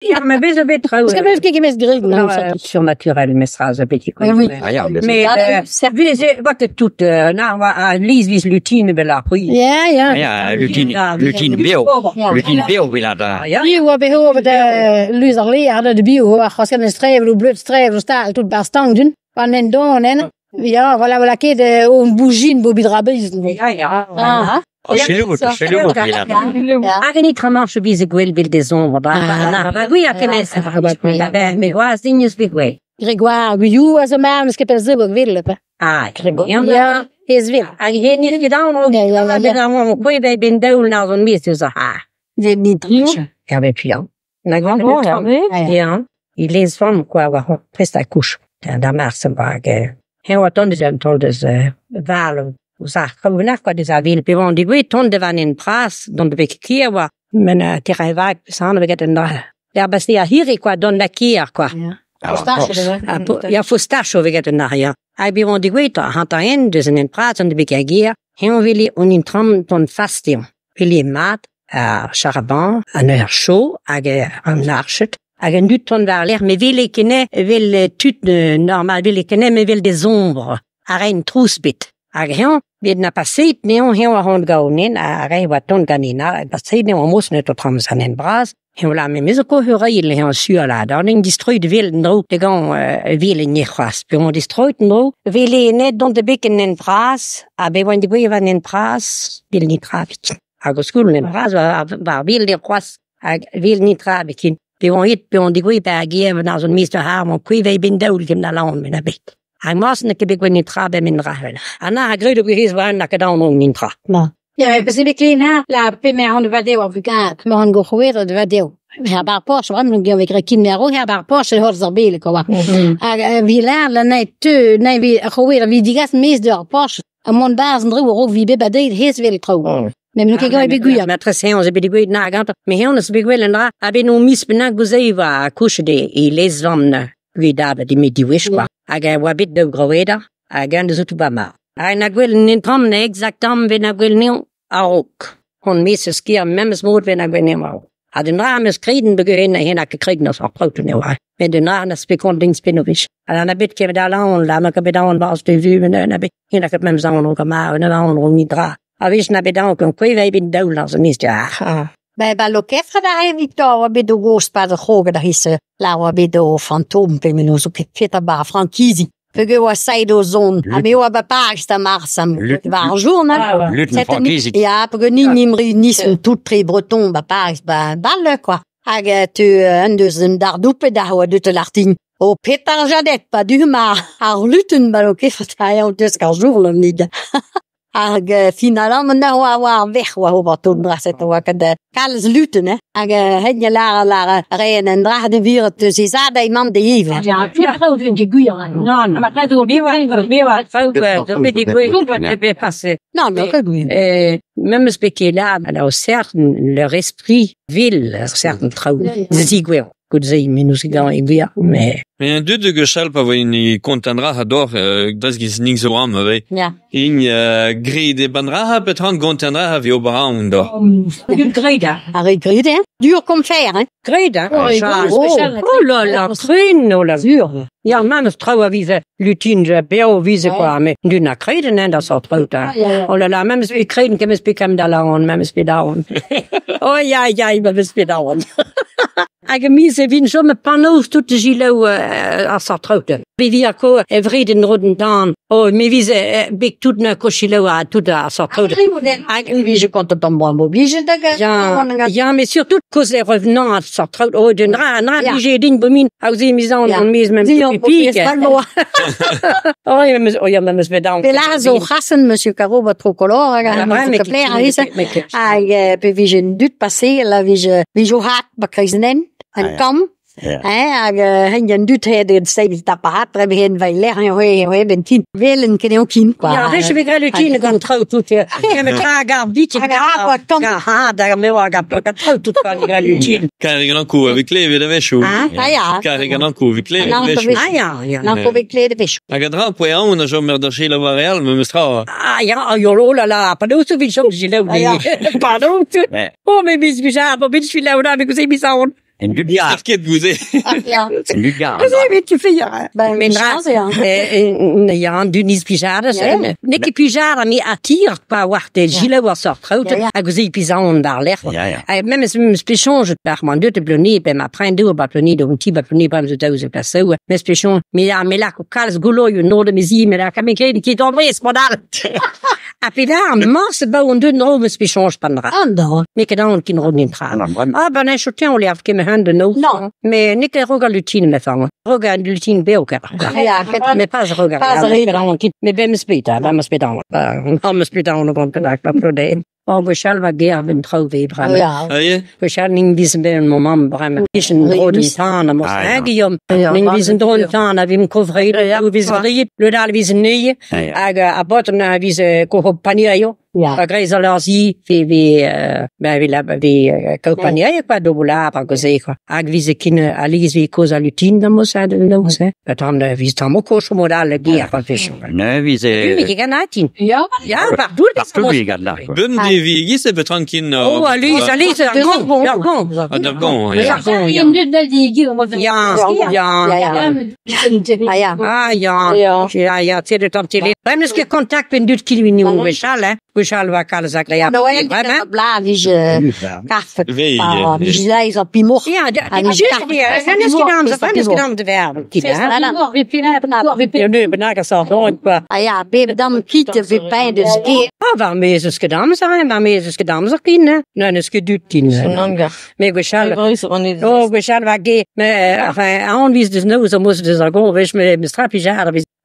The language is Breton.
Ya, ma vez bet traoù. Parce que meus ket meus graet Non, surnaturel mestra zo bet Oui. Ah ya, mais Mais service wat het tout na wa liz vis lutine bel ar c'hwi. Ya, ya. Ah ya, lutine, lutine beo. Lutine beo vil da. Ya. Bio oa bet ober da luz ar le ar de bio oa c'hoazh gant strev lo bleud strev lo stal tout bar stank dun. An en don en. Ya, voilà, voilà ket on boujin bo bidra bez. Ya, ya. Ah, Oh, chelou, chelou vil da. Ya. Hag en itramant vize gwell vil des ombres. Ba, Ah. na, ba, oui, a kemes. Ah, bah, oui. Ba, me oaz dignus bet gwell. Grégoire Guyou a zo mar, meus ket pel ze bo vil. Pa. Ah, Grégoire. Ya. Ya, ez vil. Hag hen ir ket an Ya, ya, ya, ya. ya. Kwe be ben daoul na zon mis eus a. ni Ya be pian. Na gant Oh, ya, oui. Ya. Il les femme quoi war prest a couche. Da mars bag. Hen oa tont deus an tont deus val ouz ar c'houvenach quoi deus ar vil. Pe oan digouet tont devan en pras dont de bek kier oa. Men terrain vag peus an veget an dra. Der bas ne a hiri quoi don da kier quoi. Ah, A po- Ya fostach o veget an ar ya. Hag be oan digouet a hanter en deus an en pras an de bek a gier. Hen on veli on in tram ton fastion. Veli mat ar charaban, an ur chaud hag an archet. Hag an dud ton war l'air, me vele kene, vel tud normal, vele kene, me vel des ombres. Ar ein trous bet. Hag hen, bet na paset neon hen war hon gaonen, ar ein oa ton ganin, a paset neon mos net o trams an en braz. Hen la me mezo ko heureil hen sur la, da an distroit vel dro, de gant vel en c'hoaz. Pe on distroit dro, vele net dont de bek en en braz, a be oan digouez van en braz, vel ni trabik. Hag o skoul en braz, war, war vel de c'hoaz, hag vel ni trabik. Pe oan it, pe oan digouez pe hag ev na zon mis de har, mon kwe ben daoul kem na lan men a bet. Hag mas ne ket bet gwen ni tra be min rahel. Ha na a greud o gwiriz war na ket an nin tra. Ya, pe se bet ken ha, la pe me an va deo ar vugat. Me an go c'houer de va deo. Her bar poch, ram no gant vek kin mero, her bar poch, hor zar bele, quoi. Hag vi lar la nei teu, nei vi c'houer, vi digas mes de ar poch. A mon baz an dro vi be badeit hez vel tro. Mais me ket gant bet gouiat. Ma tres hen, ze bet digouet na gant, me hen eus bet gwell an dra, a ben o mis bennak gouzeiva a kouche de e lez vamm gwid abet e me diwech quoi. Hag a oa bet daou groeda, hag an deus out ba mar. Hag na gwell nin tram na exactam ben na gwell neon a-raok. Hon mis eus skier memes mod ben na gwell neon a-raok. Ha den dra am eus kreden begehen na hen a ket kreden eus ar praut ne oa. Met den dra na spekon ding spinovich. Ha an a bet kevet a lan, la ma ket bet an bars de vu, men na bet hen a ket memes an ro ma, na an ro ni dra. A wech na bet an kon kwe vei bet daoul an zo mis ja. Ah. Bij bij Lokefre daar heb ik daar bet o gost pa de goge daar is la oa bet o fantom pe men zo ket fet a ba frankizi. Pege oa said o zon. A me oa ba Paris da mars am war ar jour na. Luten Cette frankizi. Ya, pege ni nimri ni son tout tre breton ba Paris ba balle quoi. Hag tu un deus un dardoupe da oa deut l'artin. O petar jadet pa du ma ar luten ba Lokefre da eo deus kar jour l'om nid. Hag finalement na oa oa ar vec'h oa ober tot draset oa ket kalz luten, eh? Hag hen ya lar lar reen en dra de viret eus e zad a imam de yves. Ja, vier traoù vin ket gwir. Non, ma tra zo bi war bi war traoù zo bet digouet bet passé. Non, non, ket gwir. Memes bet ket la, ala o certain leur esprit vil, certain traoù. Zigouer. Gout ze minus gant e gwir, mais Mais un dud de gechal pa voa ni kont an dra a dor, dres giz ning zo am, ave. Ja. In gre de ban dra petran gont an dra vi ober an dor. Dud greda. Ar re grit, hein? Dur kom fer, hein? Greda. Oh, Oh, oh là là, kreen, oh la zur. Ya, memes traoù a vize lutin ja beo vize quoi, mais dud na kreden en da sort traoù da. Oh là là, memes e kreden kemes pe kam da laon, memes pe daon. Oh ya ya, memes pe daon. Hag a mis e vin chom panneau tout de gilou ar sort traoù da. Be vi a ko e vreden roden dan. Oh, me vize bek tout na kochilou a tout ar sort traoù da. Hag Vi je compte ton bon oblige da Ja, ja, mais surtout cause les revenants à sort traoù. Oh, den dra, dra, Ja. blije din bomin. Hag ze mis an Ja. an mis mem Zi an pik. pik. Oh, ya meus, oh, ya meus bet daon. Pe la zo c'hassen, monsieur Caro, ba tro kolor, hag Ah, an ouais, mais zo kepler, a ise. mais que- Hag pe vije un dud passé, la vije, vije o hat ba kreizenen, an Ah, ja. kam, Ja. hein, hag hen an dud he de steil tapahat, tre hen vai ler, he he ben kin. Velen ken eo kin, quoi. Ja, rech ve grel utine gant traoù tout. Ya me tra gar vit. Hag a oa tamm. Ha, da me oa gant traoù tout gant grel utine. Karig an ankou avik klevet a vechou. Ah, ja. Karig an ankou avik klevet a An vechou. Ah ya, ya. Nan ko bet klede vech. Hag a dra poe an a jom er da chela war real, me meus tra. Ah ya, ah, yo, oh là là, pardon, tout vit chom gilaou. Ah, ya. Pardon, tout. Ouais. Oh, mais mis bizarre, bon, mis filaou là, mais que c'est bizarre. En dud gar. Ket gouze. Ja. En dud gar. Mais tu fais ya. Ben, Men ra- chance, ja. Ya, an dud niz pijades. Ja, ja. N'eo ket pijada, me a tir pa war te gile war sort traout, Ja, ja. hag ze pizan war lec'h. Ja, ja. Ha memes memes pechonj par man deut e bloni pe ma pren dou ba ploni do un ti ba ploni ba zo daou zo plasoù mes pechon me a me lak o kalz gouloioù nord de mezi me la kamen ket ket andré spandal. A pe da mars ba on deut no mes pechonj pandra. An da. Me ket an kin rog nin tra. An an brem. Ah ben un chotin on lev ket me hand de no. Non. Mais n'eo ket rog al lutine me fang. Rog al lutine beo ker. Ja, ket Mais pas rog al. Pas re. Me ben spita, ben spita. Ben spita on gant penak pa plode. Oh, gwechall va ger ben traoù ve bremañ. Ja. Ah, yeah. Gwechall ning vizen ben mon mamm bremañ. Kichen dro den tan am Ah, ja. ah, Guillaume. Ja, Ning vizen dro den tan a vim kovreet, a vizen riet, le dal vizen neie, Ja, ja. hag a boten a vize ko panierio. Ja. A greiz al arzi, ve ve ben ve la ve ko panierio kwa do bola pa goze kwa. Hag vize kin a liz vi koz a lutin da mos a de noz, eh. Ba tam da viz tam o koch modal ger pa fech. Ne vize... Mais ket ganatin. Ja, Ja, partout. Partout vi gad la, quoi. Bum de vi gis e betran kin... Oh, allez, allez, ar gon, ar gon. An ur gon, ya. Ar gon, ya. Een dud del die gi om Ya, ya. Ja, ja. Ah, ja. Ah, ya. Ja. Ja, ja, het zit het tele. Wij hebben dus contact met dut kilwini hoe we schal, hè. We schal wa kalz agreabel. Nou, en Vraiment? bla vije kaffe. Ve, Ah, vije leiz an pimor. Ja, dat Ah, is juist die. Dat is gedaan, dat is gedaan de wereld. Ja, nu ben ik al nooit. Ah ja, bebe dam kiete vi pijn dus ge. Ah, waarmee is het gedaan zijn? Waarmee is het gedaan zijn kind, Nee, dat is geduurd kind. Maar we schal. Oh, we schal wa ge. Maar enfin, aan wie dus nou zo moest dus al go, wees me me strapje jaar,